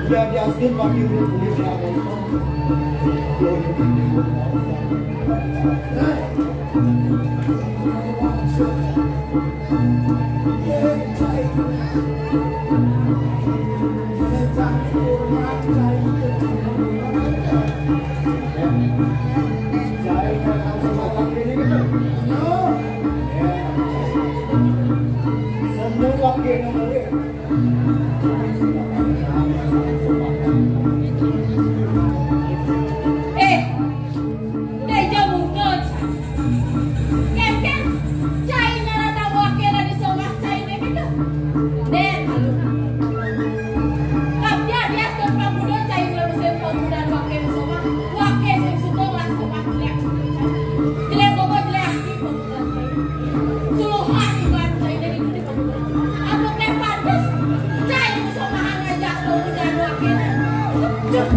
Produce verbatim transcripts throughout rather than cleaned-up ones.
Jadi asli pakai kulit ya. Eh, Dai jauh mungkin. Ken, ken, cai nyarana wake na di somah cai ne gitu. Deh, malu. Kabya bias dan pamuda cai ngelalusin pamuda wake di somah. Wake sing sugeng lah somah jelek. Jelek bobo jelek. Suluhan iban cai ne gitu. Aku teh pantes. Cai musuh mahal aja tuh udah dua kilo. Cuk.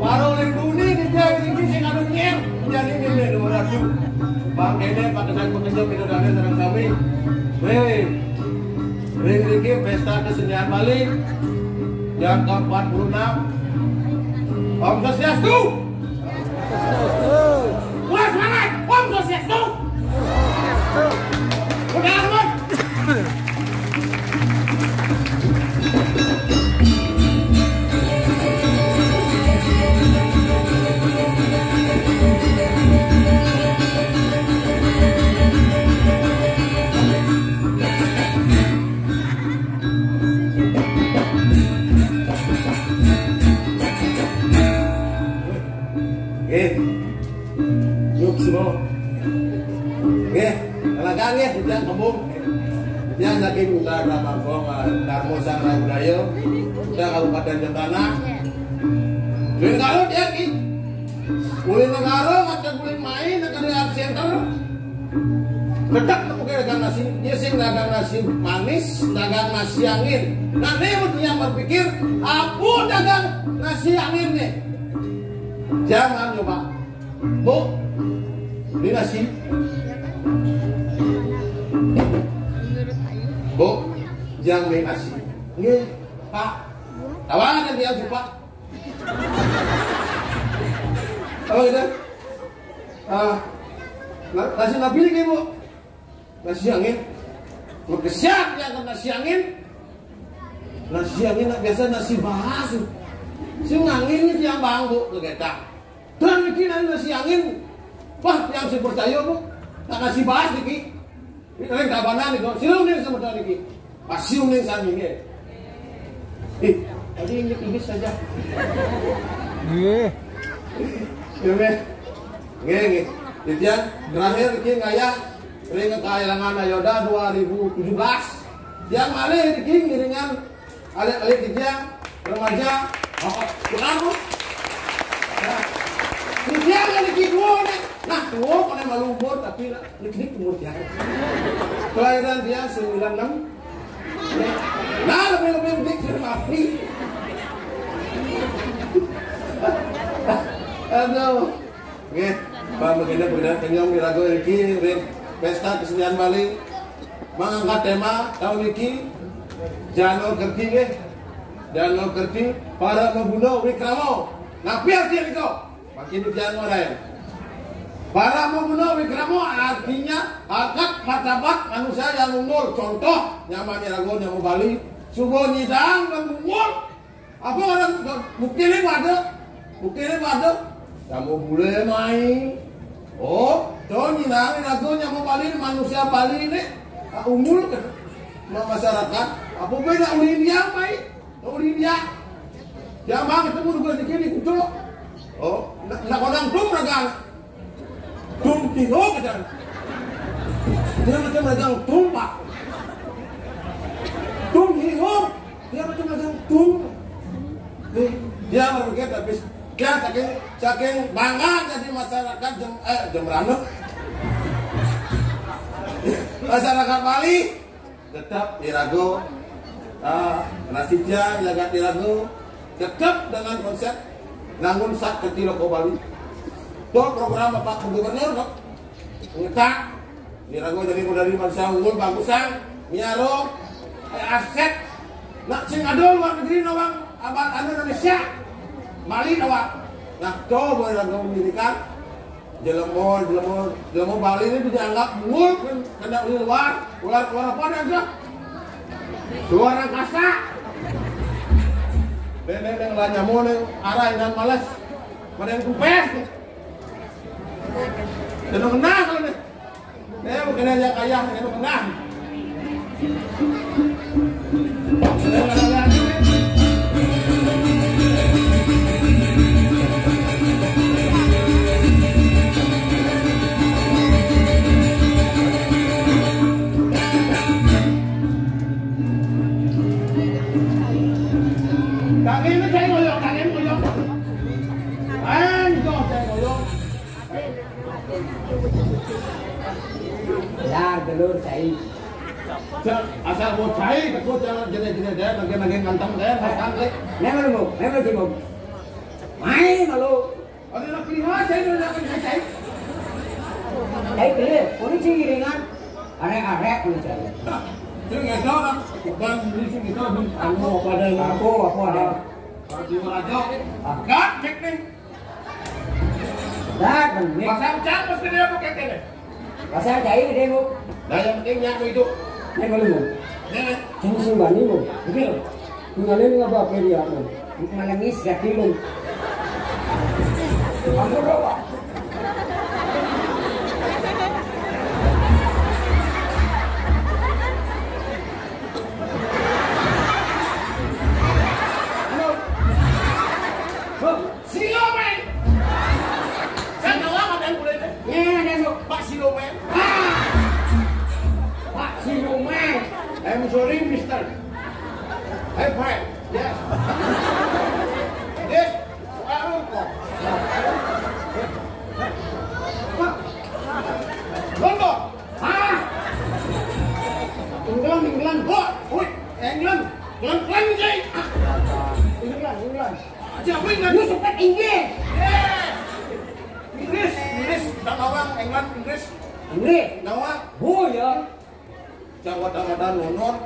Warung ning duni dijai ning sing anu nyer. Jadi ini dua ratus. Bang Dede, Pak Kesan, Pak Kesan, Pak Kesan, sareng sami. Weh. Ring niki Pesta Kesenian Bali yang keempat puluh enam. Om Swastiastu. Wah, semangat. Om Swastiastu. Udah, Om. Nggih. Yuk, simo. Nggih, kalakan nggih, titiang kembung. Titiang saking Utara Bangkong, Darmo Sang Budaya, Utara Kabupaten Jembrana. Duwe negara ya ki. Duwe negara, ngajak duwe main, negara art center. Dedak nepuke dagang nasi, ya sing dagang nasi manis, dagang nasi angin. Nah, ini yang berpikir, apa dagang nasi angin nih? Jangan coba. Bu, Beli nasi. Bu, Jang beli nasi. Nggih, Pak. Tawaran dia, Pak. Apa gitu? Ah, na-, nasi nabi niki, Bu. Nasi angin. Mun kesian dia kan nasi angin. Nasi angin nak biasa nasi bahas. Sing angin ni tiang bang, Bu, kegetak. Dan niki nang nasi angin. Wah, yang saya percaya, Bu. Tak nasi bahas niki. Ini keren kabanan niki. Siung ni sama niki. Pas siung ni sami nggih. Eh, tadi inggit-inggit saja. Nggih. Ya, nggih. Nggih, nggih. Jadi, terakhir niki ngayah ring Kaelangan Ayoda dua ribu tujuh belas. Tiang malih niki ngiringan alit-alit titiang, remaja, oh, kurang, Bu. Nah, titiang niki tua ni. Nah, tua pada malu umur, tapi nak niki umur tiang. Kelahiran dia sembilan enam. Nah, lebih-lebih mudik dari mati. Aduh. Nggih, Pak Baginda, Baginda Kenyong, iraga niki ring Pesta Kesenian Bali mengangkat tema tahun niki Jano Kerti nggih. Jano Kerti, para mabuna wikrama. Napi arti nika? Makin Jano lain. Para mabuna wikrama artinya harkat martabat manusia yang unggul. Contoh, nyama iraga, nyama Bali. Suba nyidang dan unggul. Apa ngaran bukti ni pada? Bukti ni pada? Kamu boleh mai. Oh, tu nyinang aku nyama Bali ni, manusia Bali ni. Tak umur ke? Nak masyarakat. Apa beda uli India mai? Uli India. Dia mang ketemu dua sikit di kutu. Oh, nak, nak orang tu mereka. Tum hi ho, kata. Dia macam dagang tum, Pak. Tum hi ho. Dia macam dagang tum. Nih, dia berpikir tapi dia saking, saking bangga jadi masyarakat Jem-, eh, Jembrana. Masyarakat Bali. Tetap iraga, ah, rasitya jagat iraga, tetap dengan konsep nangun sak keti loko Bali. Tu program Bapak Gubernur tu. Ngetak, iraga jadi modal bansa unggul, bagusang, miara, eh, aset. Nak sing ada luar negeri nawang abang anu Indonesia. Bali nawang. Nah, tu boleh iraga mendirikan. Jelema, jelema, jelema Bali ni dianggap mul kena uli luar, ular keluar apa dia tu? Keluar angkasa. Nenek yang lah nyamu ni arah dan malas. Pada yang kupes ni. Kena kena kalau ni. Eh, bukan aja kaya, kena kena. Lar, dulur, cai. Asal mau cai, aku jangan jenis-jenis deh, makin-makin ganteng deh, makan deh. Neng lu mau, neng lu sih mau. Main kalau. Ada nak pilih aja, ada nak pilih cai. Cai pilih, ini sih iringan. Arek-arek ini cai. Nah, itu nggak tahu kan. Bang, ini sih kita beli. Aku apa ada? Aku, aku ada. Kalau di Raja, ah, gak cek nih. Dah, kan, Mik. Pasang cang, mesti dia pakai kene. Pasang cai gede, Bu. Nah, yang penting nyak itu. Ini belum, Bu. Ini. Jangan sing bani, Bu. Oke. Tinggalin nggak apa-apa dia, Bu. Malangis gati, Bu. Ampun, Bu. Halo. Bu. Siloman. Kan tahu apa dan boleh deh. Ya, dan Pak Siloman. Ah. Pak Siloman. I'm sorry, mister. I'm fine. Yes. Yes. Soal apa? Pak. London. Ah. England, England. Pak. Wih, England. England, England, England. England, England. Aja, wih, England. You speak English. Yes. Inggris, Inggris, tak lawan England. Nggih. Nawa? Bu ya. Cang wada-wada nonot.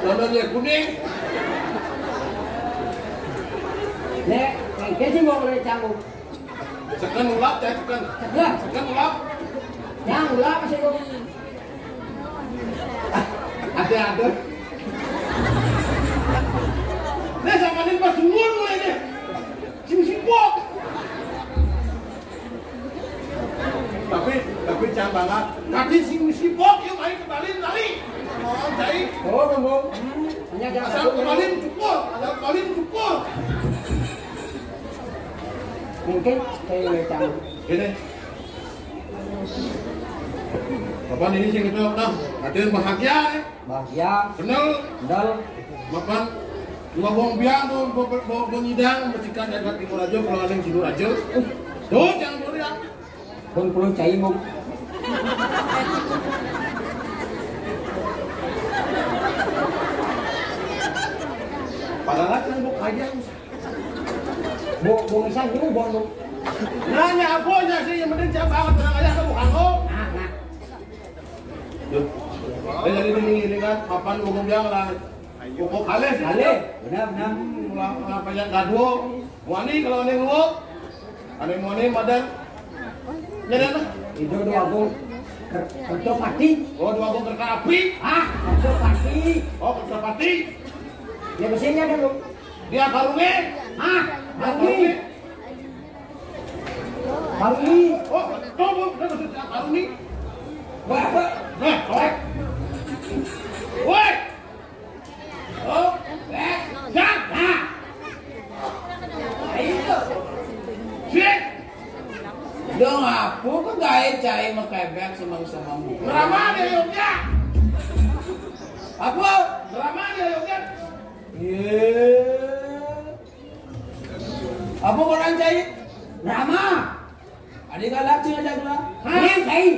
Nonot ya kuning. Nek, mungkin sih mau mulai canggung. Seken ulap, cai seken. Seken. Seken ulap. Yang ulap masih belum. Ada, ada. Nih, sama nih pas duluan mulai nih. Sing sibuk. Tapi, tapi cang bangga. Tadi sing sibuk, yuk ayo kembali kali. Oh, cai. Oh, bang, bang. Hanya jangan asal kembali cukur, asal kembali cukur. Mungkin saya udah tahu. Gini. Apa ini sih gitu? Nah, hati bahagia nih. Bahagia. Kenal. Kenal. Mapan. Dua buang biang, dua, dua, dua, dua nyidang, mecikan jagat timur aja, kalau ada yang tidur aja. Tuh, jangan dulu ya. Pun pulau cai mau. Padahal kan mau kaya. Bu, bu ngesan dulu, bu, bu. Nanya apa aja sih, yang penting siapa amat tenang aja, aku bukan lo. Nah, nah. Duh. Eh, jadi ini, ini kan, papan umum yang lah. Pokok halus. Halus, benar, benar. Hmm, lah, lah, banyak gaduh. Wani kalau ada yang luwuk. Ada yang wani, madan. Jadi apa? Itu dua agung ker-, kerja pati. Oh, dua agung kerja api. Ah, kerja pati. Oh, kerja pati. Ya, mesinnya ada, Bu. Dia karungnya. Ah, karungnya. Karungnya. Oh, coba, udah maksudnya karungnya. Wah, wah. Nah, oh. Woi. Oh, eh, nah, nah. Ayo. Sik. Dong apa kok gawe cai mekebek semang-semang? Drama dia, Yogya. Apa? Drama dia, Yogya. Iya. Apa orang cai? Drama. Ada galak cing aja galak. Hah? Iya, cai.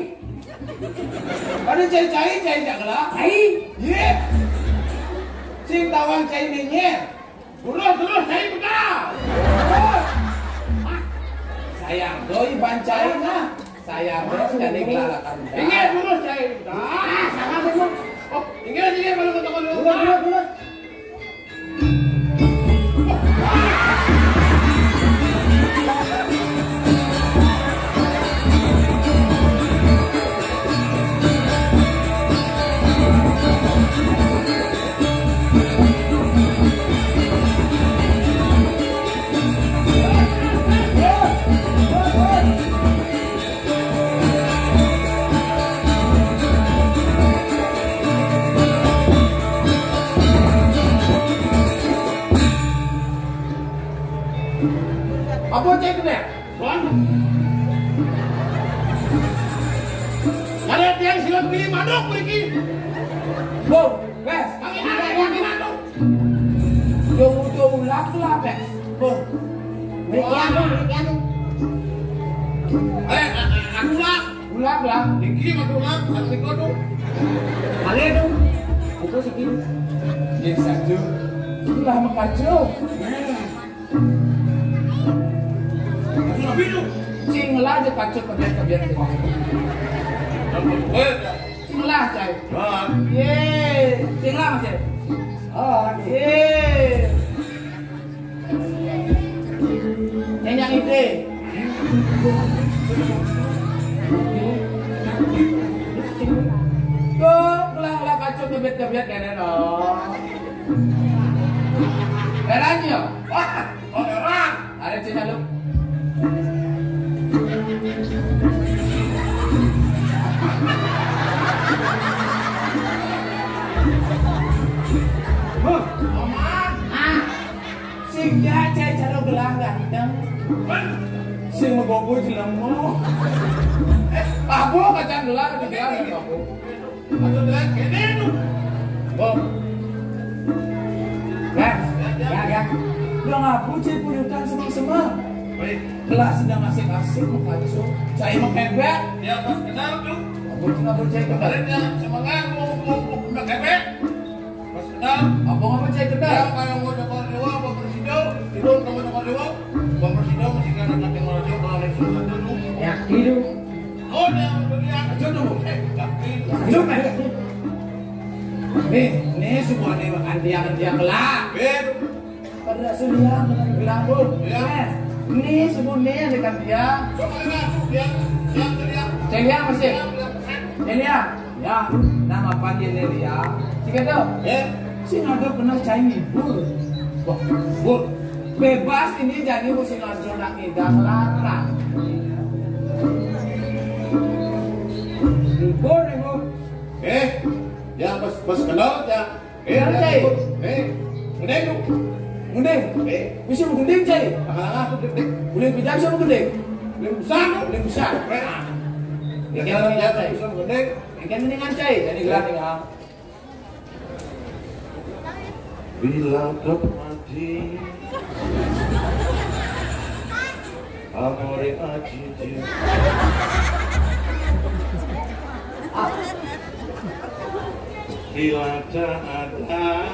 Ada cai-cai, cai aja galak. Cai. Iya. Cing tawan cai nengnya. Terus, terus, cai buka. Terus. Sayang doi bancai nah. Sayang doi jadi galak kan. Ingat terus, cai buka. Ah, salah memang. Oh, ingat, ingat, kalau kata-kata. Terus, terus, terus. Apa cek kena? Wan. Ada tiang silap pilih manuk pergi. Bo, wes. Kami ada yang manuk. Yo, yo, ulap, ulap, wes. Bo. Mereka anu, mereka anu. Eh, a-, a-, aku lah. Ulap lah. Niki mah ulap, harus ikut tuh. Kali itu. Itu segini. Ya, satu. Itulah mekajo. Nah. Aku lebih tuh. Cing lah aja kacut kebiat-kebiat. Eh, cing lah, cai. Ah. Ye, cing lah masih. Oh, ye. Nyanyi ide. Tuh, kelang-kelang kacau kebet-kebet kene no. Heran ya? Wah, oh, heran. Ada cerita lu. Huh, Oman. Ah. Sing dak cai cara gelah ganteng. Sing mebobo jelema. Eh, abu kacang gelah di gelah abu. Atau gelah kene tu. Bom. Gas. Ya, ya. Udah ngapu cai puyutan semang-semang. Baik. Gelah sedang asik-asik mengkacu. Cai mengkebek. Ya, pas kenal tu. Abu kenapa cai kebek? Ada dia semangat mau, mau, mau mengkebek. Mas Kenal. Abang apa cai kenal? Ya, kalau mau cokor dewa, Bang Presido. Tidur kamu cokor dewa. Bang Presido masih kan anak yang mau cokor oleh Sultan dulu. Ya, tidur. Aja dulu. Aja, Mas. Nih, nih semuanya makan tiang-tiang lah. Kada sulian dengan gelang, Bu. Ya. Nih, nih semuanya dengan tiang. Celiang masih. Celiang. Ya, nama panggilnya dia. Sing ada. Eh? Sing ada pernah cai ngibur. Wah, Bu. Bebas ini jadi, Bu, sing ada nak ngidang larang. Ngibur, Bu. Eh, ya, pas, pas kenal, ya. Eh, kenal, ya, cai. Eh, ngunding, Bu. Ngunding? Eh. Bisa ngunding, cai? Ah, ah, ngunding. Boleh pinjam sama ngunding? Boleh usah, Bu. Boleh usah. Eh. Ya, ya, ya, cai. Bisa ngunding. Yang kan mendingan, cai. Jadi gelar nih, ah. Bila kau mati, amore aji dia. Bila tak ada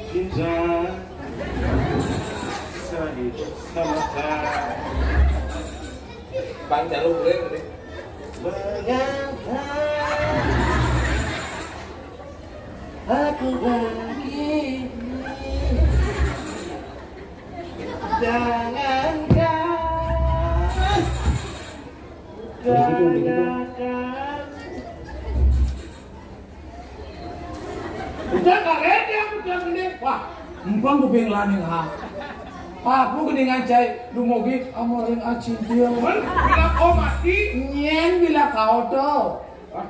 cinta, saya hidup semata. Bang, jalur boleh, boleh. Mengapa aku begini? Jangankan, jangankan. Udah karet ya, udah gede. Wah, empang kuping laning, ha. Papu geningan cai, dumogi amoring acin dia. Men, bila kau mati. Nyen bila kau tuh. Hah?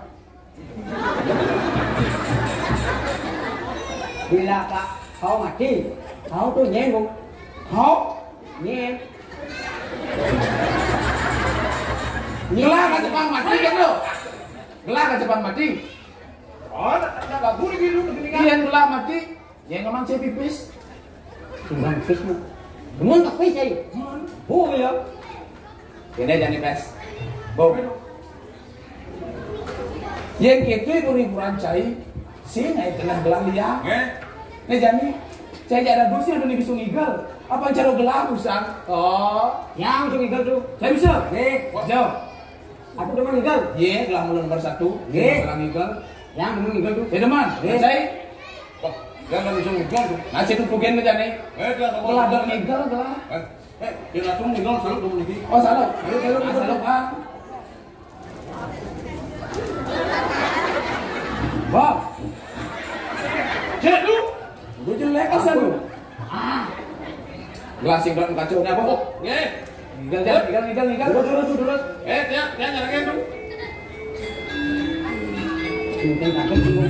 Bila ka-, kau mati, kau tuh nyen, Bu. Kau? Nyen. Gelar ka Jepang mati kan lu? Gelar ka Jepang mati. Oh, nak, nak kabur gitu, ketinggalan. Iya, gelar mati. Nyen memang cai pipis. Memang pipis, Bu. Memang pipis, cai. Oh, iya. Ini jadi pes. Bu. Yang itu itu hiburan cai. Sing ai tengah gelah lia. Eh? Nih, jani. Cai jak ada dusi ada nih bisa ngigel. Apa cara gelah, Usang? Oh. Yang bisa ngigel tuh. Saya bisa. Eh. Jauh. Aku demen ngigel. Ye, gelah mulu nomor satu. Ye. Gelah ngigel. Yang demen ngigel tuh. Ya, demen. Ye. Cai. Wah, dia nggak bisa ngigel tuh. Nah, situ pugen aja nih. Eh, dia nggak mau gelah ngigel. Gelah ngigel, gelah. Eh, eh, dia langsung ngigel, salut dong, ini. Oh, salut. Ayo, salut, salut, salut, Pak. Wah. Cek lu. Lu jelek asal lu. Ah. Gelas sing kacau ini apa kok? Nggih. Ngigel, ngigel, ngigel, ngigel. Turun, turun, turun. Eh, dia, dia nyerangin tuh. Sing kacau tuh.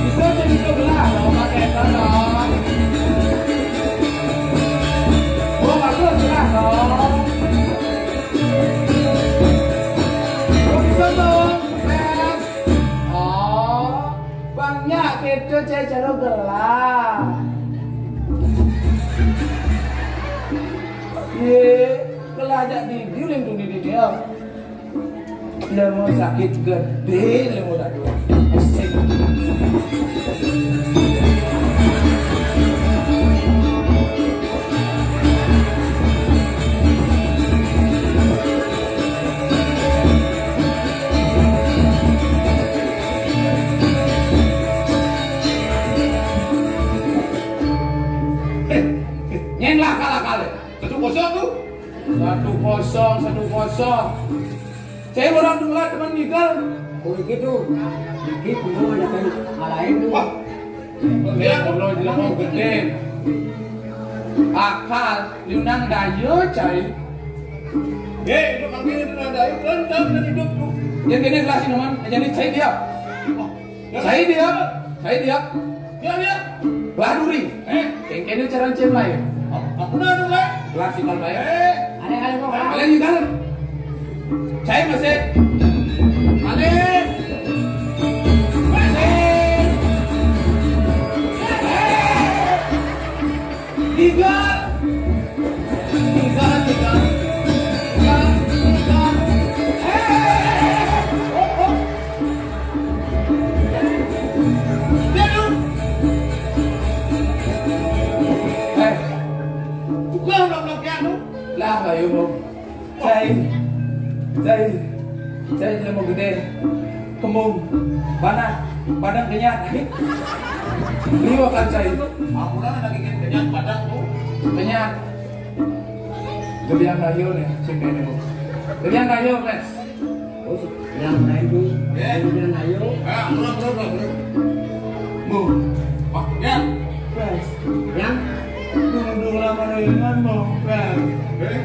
Bisa jadi sebelah dong, pakai tangan. Oh, bagus, gerak dong. Oh, bisa dong. Keren. Oh, banyak gitu, cai, cara gelah. Ye, gelah jak di dia, lindungi di dia. Lemo sakit gede, lemo dak dua. Asik. Eh, eh, nyen lah kalah-kalah. Satu kosong tuh. Satu kosong, satu kosong. Saya orang dulu lah, teman ngigel. Oh, gitu. Dikit, gua ada kayak ngalahin tuh. Wah. Lihat, Allah, jelas mau gede. Akal, liunang daya, cai. Eh, itu kami itu nang daya, kan, kan, kan hidup tuh. Yang gini gelas minuman, jadi cai dia. Wah. Cai dia, cai dia. Dia, dia. Gelah duri. Eh? Kengkene cara cem lain. Apa, apa nang lain? Gelah simbal lain. Eh? Ada, ada, kok. Ada di dalam. Cai masih. Ada. Masih. Eh. Tiga. Tiga, tiga. Tiga, Cai, cai, cai lemo gedé, kembung, bana, padang kenyat. Liwat kan cai. Aku lah lagi kenyat padang tuh. Kenyat. Gebiang kayu nih, sing ini, Bu. Gebiang kayu, Pes. Oh, yang lain tuh. Eh. Gebiang kayu. Ah, belum, belum, belum, belum. Bu. Wah, ya. Pes. Yang? Dulu-dulu lama ringan, Bang. Pes. Eh?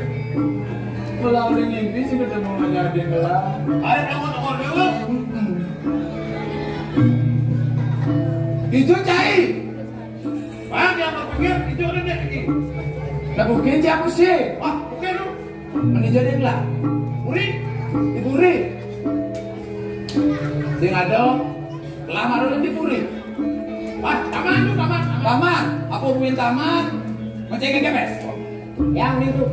Kalau udah ngimpi sih ketemu aja di gelang. Ayo, kamu nomor dulu. Mm-mm. Itu cai. Bang, yang berpikir, itu ada deh ini. Lah, bukan siapa sih? Wah, bukan lu. Meni jadi lah. Puri. Di Puri. Sing ada, lama dulu di Puri. Wah, taman tuh, taman, taman. Taman. Apa hubungin taman? Macam kayak kepes. Yang itu.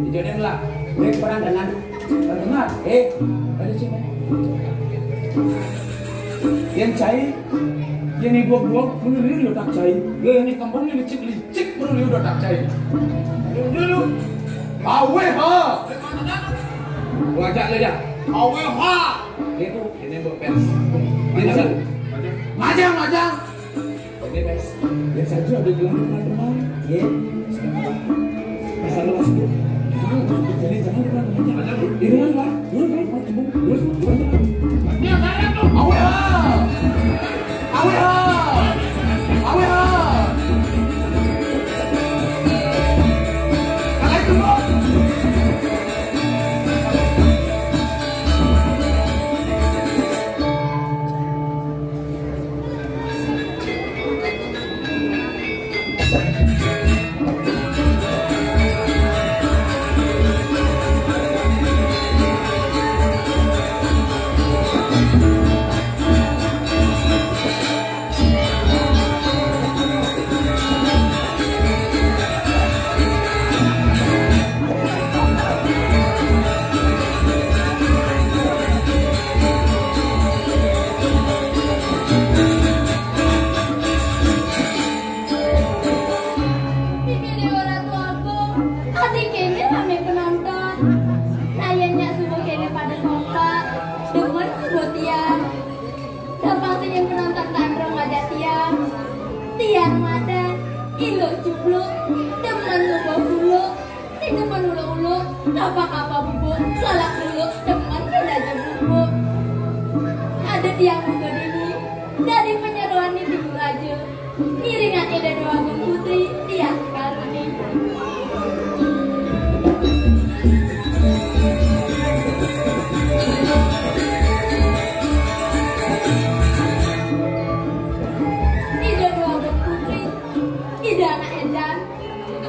Dijodohin lah. Dia perang dengan. Perang dengan. Eh, ada sini. Yang cai, yang ibu buat, menurut dia tak cai. Dia yang kampung ini cik licik, menurut dia tak cai. Dulu, dulu. Awe ha. Wajah aja. Awe ha. Itu, ini buat pers. Ini satu. Majang, majang. Ini, guys, biasa aja ada gelar teman-teman. Iya. Masalah masuk. Jangan, jadi jangan teman-teman. Ini kan lah. Dulu kan, Mas, tembung. Terus, terus. Awe ha! Awe ha! Awe ha! Assalamualaikum, Bos. Niki Dewa Ratu Agung, ati kéné ramé penonton. Nah, yén nyak suba kéné pada kompak, demen suba tiang. Gampang sing yén penonton tandrong ngajak tiang. Tiang madan, iluh cubluk, demen ngubah buluk. Sing demen uluk-uluk, kapa-kapa bubuk, lalak buluk, demen belajar bubuk. Ada tiang muka dini, dari penyeroan di Timur Raja. Ngiringan Ida Dewa Agung Putri, tiang karuni. Ida Dewa Agung Putri, Ida anak édan,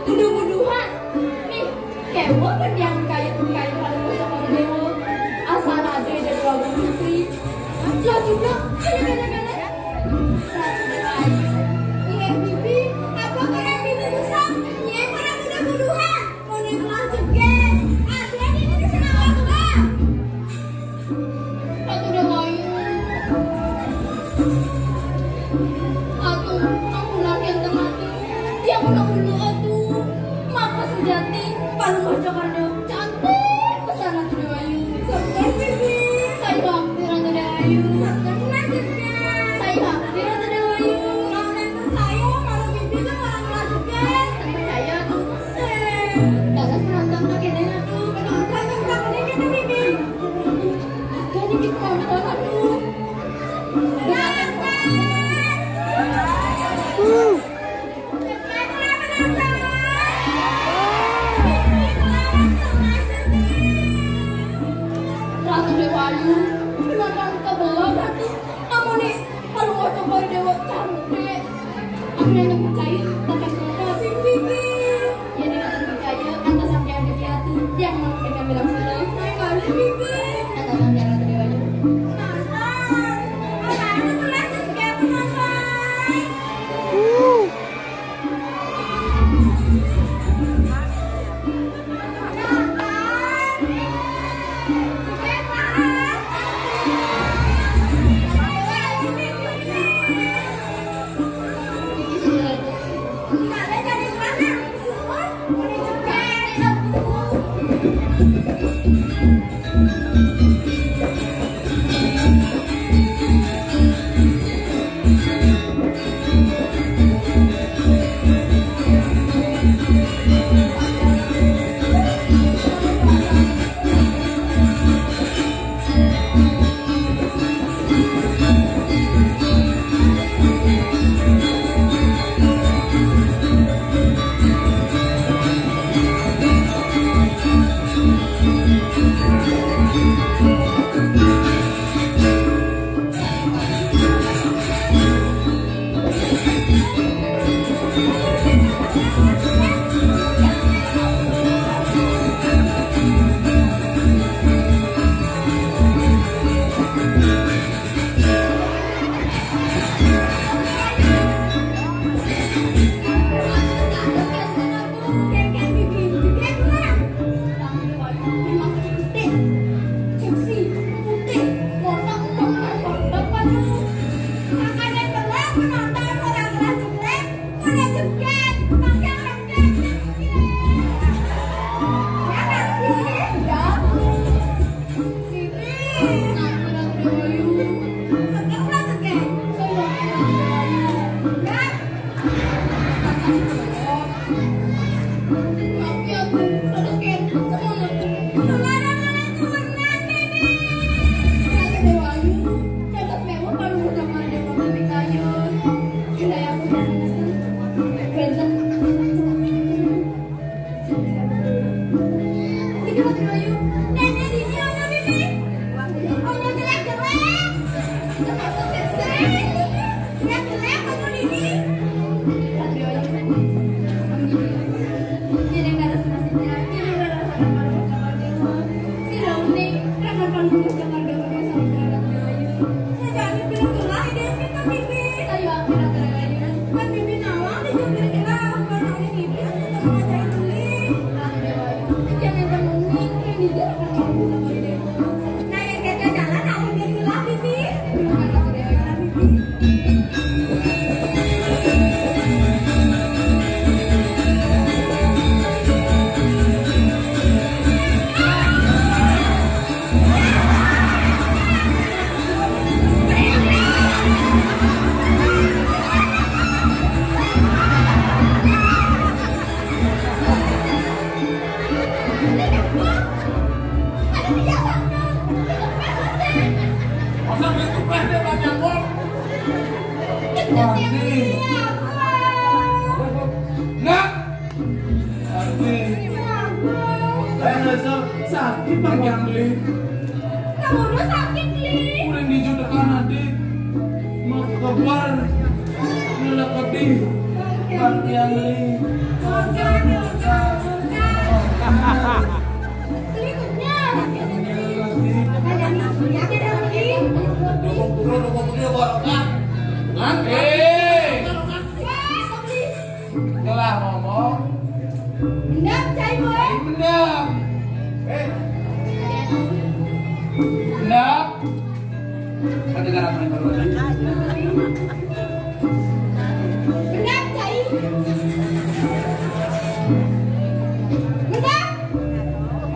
buduh-buduhan. Nih, kéweh kan tiang kayu-kayu pada bocah pada déwa. Asal ada Ida Dewa Agung Putri. Lah juga, kene, kene, kene. Iya, Bibi, apa orang Bibi besar? Iya, orang buduh-buduhan. Mau nih pulang juga. Ada ini di sana apa? Atu Déwa Ayu. Atu, ampun, ampun, Atu. Dia mau dulu, Atu. Maka sejati, palu macakan dia cantik pesan Atu Déwa Ayu. Sabar, Bibi. Saya hampir, Atu Déwa Ayu. Sabar, Atu Déwa Ayu. Saya hampir, Atu Déwa Ayu. Kalau nggak percaya, kalau Bibi kan orang kelas juga. Tak percaya, Atu. Dadas penonton tak kena, Atu. Penonton tak kena, Bibi. Jadi kita nonton, aduh. Ratu Déwa Ayu, kenapa engkau belum, Ratu? Kamu nih, kalau mau coba Déwa cantik. Aku yang percaya, takkan lupa. Sing Bibi. Yén ati percaya, ati sampeyan iki ati, yang mau pegang bilang sila. Ayo, balik, Bibi. Ati sampeyan ati dewa. Nonton. Apa itu tuh, lanjut, kayak penonton? Nonton. Oke, paham. Ayo, Bibi. Nggak ada jadi mana? Nenek dini onyo bibi. Onyo jelek-jelek. Termasuk sexy. Jelek-jelek onyo dini. Ratu Dewa Ayu. Nenek kada senasibnya. Nenek kada rasakan pada bocah Ratu Dewa. Si Dauni, rakan pada bocah Ratu Dewa sama Ratu Dewa Ayu. Ngajak bibi gelah, ide kita bibi. Sayu aku Ratu Dewa Ayu. Kan bibi nawang dijemur gelah, karena udah ngibis, kita mau ngajakin beli. Ratu Dewa Ayu. Jangan temuin, yang di jalan kan kamu bisa beli deh. Nah, yang kita jalan, aku biar gelah, bibi. Bukan Ratu Dewa Ayu. Bibi. Masa beli tupeh deh, Bang Jambon? Wah, nih. Nak. Ati. Ayo, Sel. Sakit, Bang, yang beli. Kamu udah sakit, Li. Udah dijudekan, Ati. Mau kebar. Ngelak pedih. Bang, yang beli. Udah, udah, udah. Berikutnya. Dukung dulu, dukung dulu, Bang. Hah? Eh. Telah ngomong. Mendap, cai boy. Mendap. Eh. Mendap. Ada garap main baru lagi. Mendap, cai. Mendap.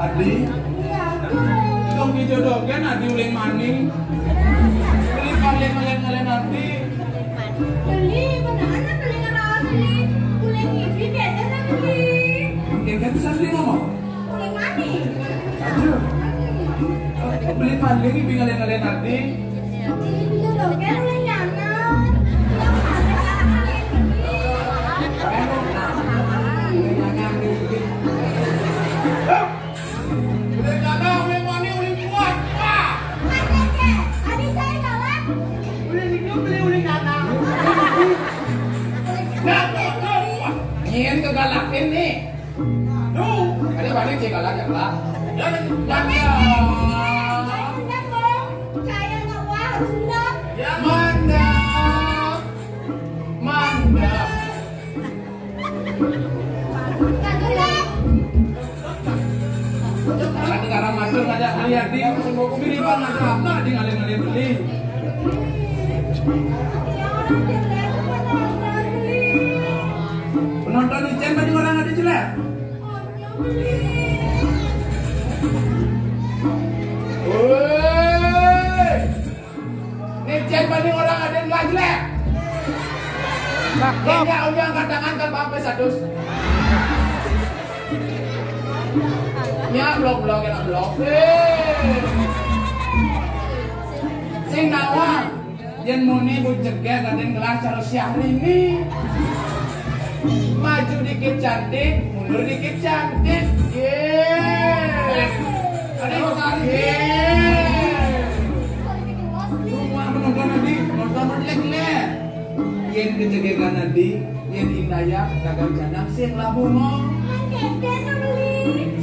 Adi. Iya. Dong dijodohkan Adi uling maning. Beli paling ngelen-ngelen Adi. Beli, mana beli ngerawat beli. Uling ibi biasa lah beli. Mungkin kan bisa beli ngomong. Uling maning. Aduh. Beli paling ibi ngelen-ngelen Adi. Beli dijodohkan uling nyanan. Yang mana? Uling tanah, uling mani, uling kuat. Wah. Adi saya galak. Uling hidup, beli uling tanah. Nah, nyin kegalakin nih. Duh. Ada balik sih galak ya lah. Ya, ya. Saya nggak mau. Saya nggak mau, harus nggak. Ya. Mantap. Mantap. Karena di karang matur ngajak beli Adi, miripan ada apa di ngalir-ngalir beli. Penonton icen tadi orang ada jelek. Woi. Nih, cek paling orang ada yang jelek. Cakep. Ini udah angkat tangan kan, Pak, sampai satu. Ya, blok-blok, enak blok. Eh. Sing nawang. Yen muni bu jeger, kadang ngelas harus Syahrini. Maju dikit cantik, mundur dikit cantik. Yeay. Ada yang cantik. Yeay. Rumah penonton nanti, penonton jelek-jelek. Yen kejegegan nanti, yen indaya, gagal jadang, sing labu mo.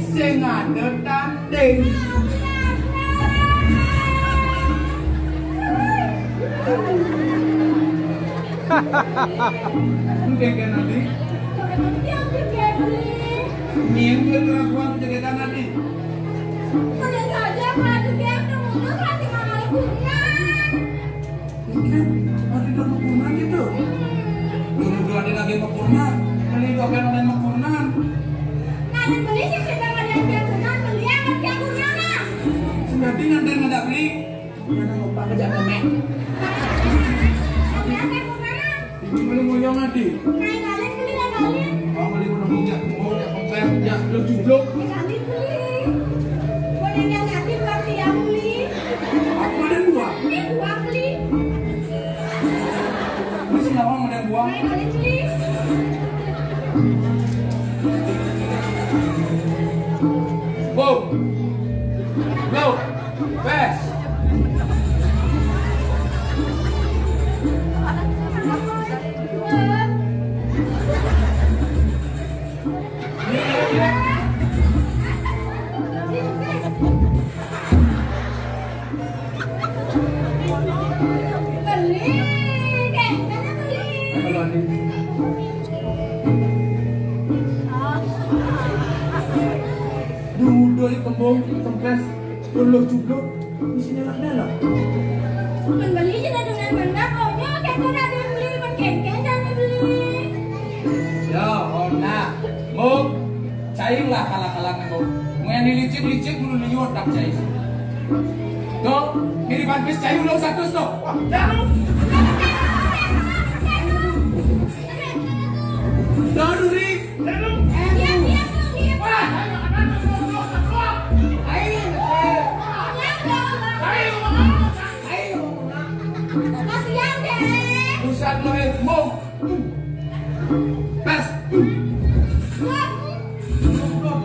Sing ada tanding. Mungkin kan nanti. Mungkin keraguan penjagaan nanti. Tenang saja, Pak Dugem, kamu tuh masih mengalih hubungan. Mungkin ada dalam hubungan gitu. Dulu tuh ada lagi hubungan. Beli dua kan ada hubungan. Nah, yang beli sih sedang ada yang hubungan, beli apa yang hubungan, nah? Sudah tinggal dan nggak beli. Jangan lupa kerja kemek. Apa yang hubungan? Ibu melu nguyong adi. Kain alin beli kain alin. Mau beli mana mau jak, mau jak kompet, jak lu jublok. Kain alin beli. Boleh yang hati buat tiang beli. Aku ada dua. Ini dua beli. Ini sih nawang ada dua. Kain alin beli. Wow. Beli, kayaknya beli. Kalau ada. Dudoi kembung, kempes, luluh cubluk, di sini anak dalam. Pembeli aja dah dengan benar, pokoknya kayak tuh ada yang beli, bukan kengkeng jangan beli. Ya, ona, muk, cai lah kalah-kalah nengok. Main licik-licik dulu liur tak cai. Tuh, kiriman bis cai ulang satu tuh. Wah, jangan. Jangan duri. Pusat lo, eh, mau. Pes.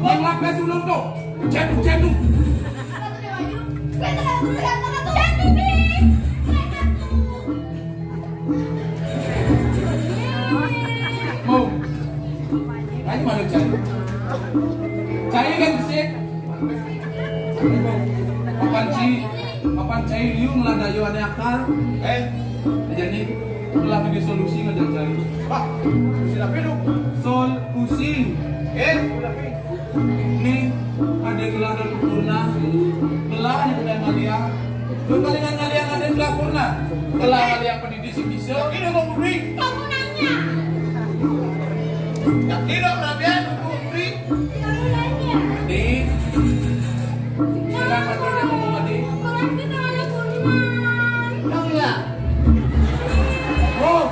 Yang lapes ulung tuh. Jatuh, jatuh. Mau. Ayo malu cari. Cari kan bersih. Papan ci, papan cai liu ngelada yo ane akal. Eh, jadi itulah video solusi ngajak cai. Wah, solusi apa itu? Solusi. Eh, solusi. Nih, ada gelar dan purna. Gelar di bulan Malia. Lu palingan ngalian ada gelar purna. Gelar ngalian pendidik sih bisa. Ini mau beri. Kamu nanya. Ya tidak, Rabian, mau beri. Kamu nanya. Di. Silakan, Pak, mau ngomong tadi. Berarti kalau ada purna. Tahu nggak? Oh.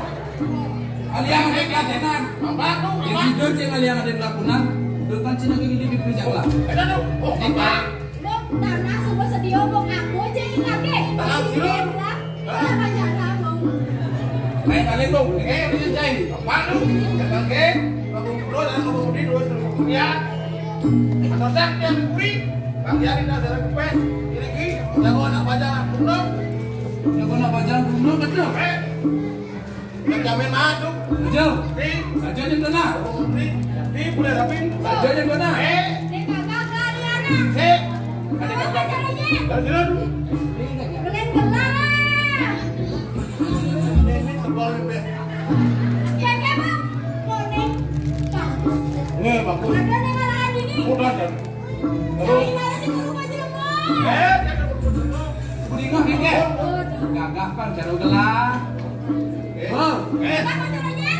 Aliang ada pelajaran. Apa tuh? Yang tidur ceng aliang ada pelakunan. Udah kan cina gini di pijak lah. Ada tuh. Oh, apa? Dok, tanah semua sedia, Bang. Aku aja yang lagi. Tanah sirun. Apa jalan, Bang? Naik kali, Bang. Oke, ini cai. Apa tuh? Jangan ke. Bang Bro dan Bang Budi terus terus. Ya. Atau saya yang diberi. Bang Yari dah dalam kupes. Ini ki. Jago anak baca. Bro. Jago anak baca. Bro, betul. Eh. Jamin madu. Aja. Di. Saja yang kena. Di. Di boleh rapi. Saja yang kena. Eh. Dia kagak kali anak. Si. Ada kata. Dari sini. Beliin gelang. Ini tebal ini. Ya, ya, Bang. Kuning. Bagus. Ini bagus. Ada nih malah ini. Udah, dan. Terus. Dari mana sih guru baju lemah? Eh, dia ada baju lemah. Kuning mah, Kek. Gagah kan, cara gelang. Eh. Bang. Eh. Apa caranya?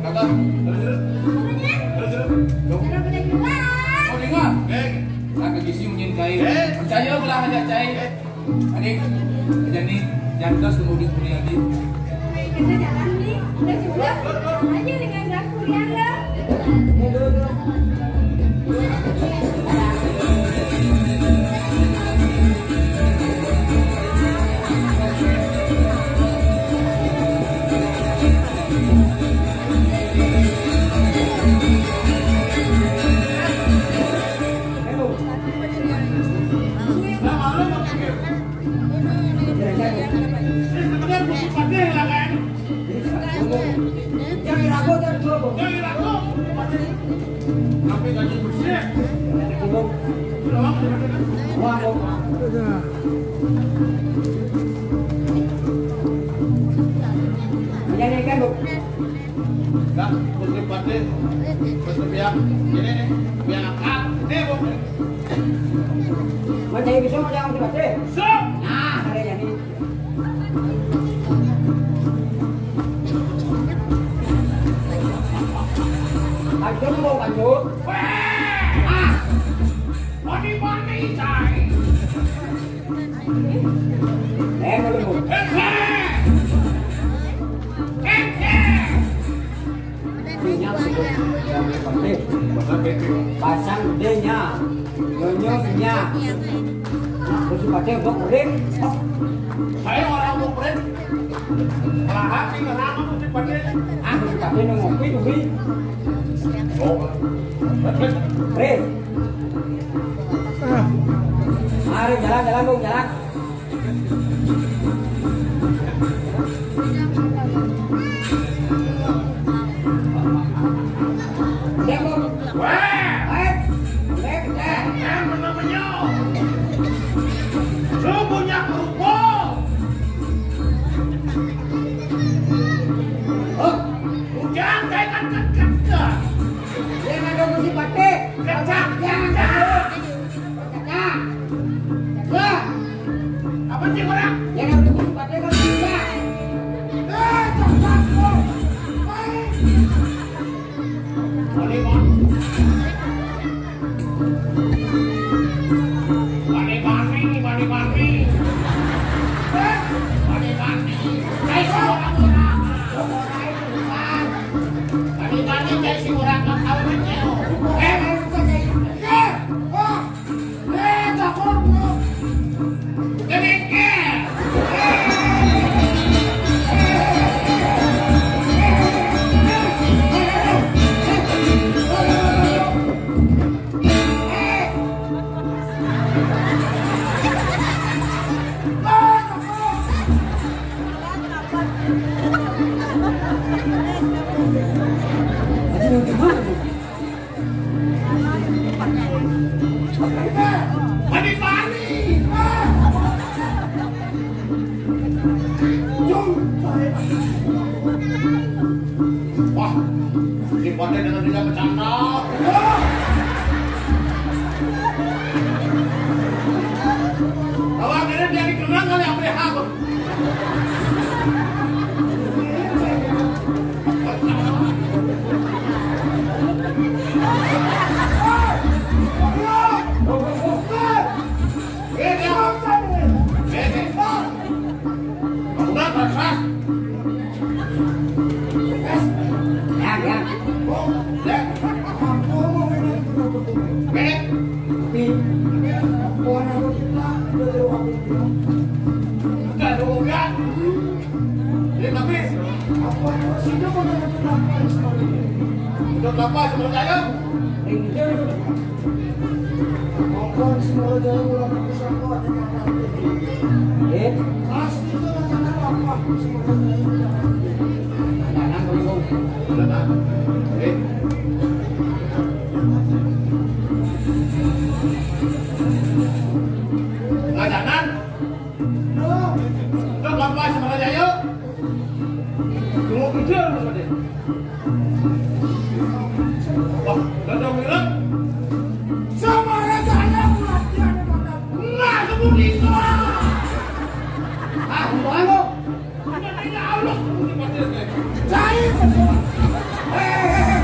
Kata, terus, terus. Caranya? Terus, terus. Cara beli gelang. Oh, dengar. Eh. Nah, ke gizi mungkin cai. Eh. Percaya gelang aja, cai. Eh. Adik, jadi jantas kemudian kuliah di. Kita jalan nih, udah coba aja dengan gerak kuliah lo. Jadi kan, Bu. Dah, putri pati, putri biak. Ini nih, biak akal. Ini, Bu. Mau cari pisau, mau cari putri pati? Sok. Nah, ada jadi. Lanjut, Bu, lanjut. Weh! Ah! Mani-mani, cai. Eh, dulu. Pasang gedenya, nyonyosnya. Nah, terus pakai bok ring. Saya orang bok ring. Lahat di mana aku dipakai? Ah, terus pakai ngopi tuh, Wi. Oh. Ring. Mari jalan, jalan, Bung, jalan. Weh! Weh! Weh! Yang bener-bener. Lu punya kerupuk. Ora. Ya, ora, ora, ora, ora. Eh, cepat, Bro. Baik. Bani, Bani. Bani, Bani, Bani, Bani. Eh, Bani, Bani. Ayo, ora, ora. Bani, Bani, cai si ora, kau tahu, Bani. Eh, eh, eh, eh. Pani-pani. Wah, si Pate dengan dia bercanda. Kalau akhirnya dia dikenang kali apa ya? Ini tapi apa sih dia mau dapat apa sebenarnya? Udah berapa sebenarnya? Ini dia udah. Apa sebenarnya udah bisa kok? Eh? Pasti itu rencana apa sebenarnya? Rencana belum. Rencana. Eh? Rencana. Yuk, Bapak semangat ya, yuk. Tunggu kerja lu tadi. Wah, udah dong, bilang. Sama aja ada pelatihan yang mana? Nggak, sebut itu. Ah, gimana? Udah, ini Allah, sebut itu. Saya betul. Eh, eh, eh.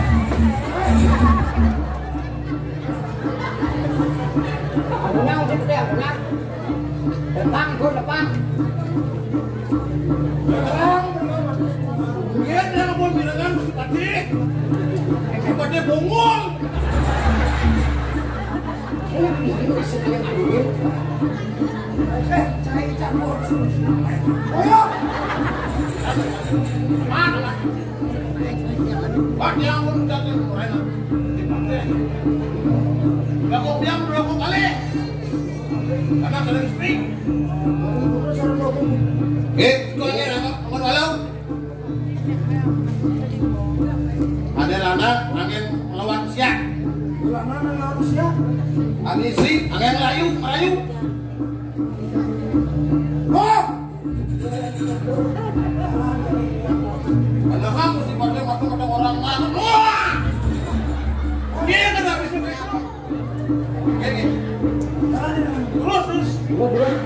Benar, benar, benar. Tepang, Gun, tepang. Iya, dia mau bilangan si Pati. Si Pati bongol. Saya bingung sih, saya nggak duit. Eh, saya campur. Ayo. Mana? Wah, dia pun jatuh, Rena. Berapa bilang berapa kali? Karena sering speak. Eh, itu aja, Rena. Nomor malam. Ada anak, angin lawan siang. Anak lawan siang. Angin si, angin layu, layu. Wah! Padahal mesti pakai mata-mata orang mana? Wah! Dia kan habis itu. Oke, oke. Terus, terus. Terus, terus.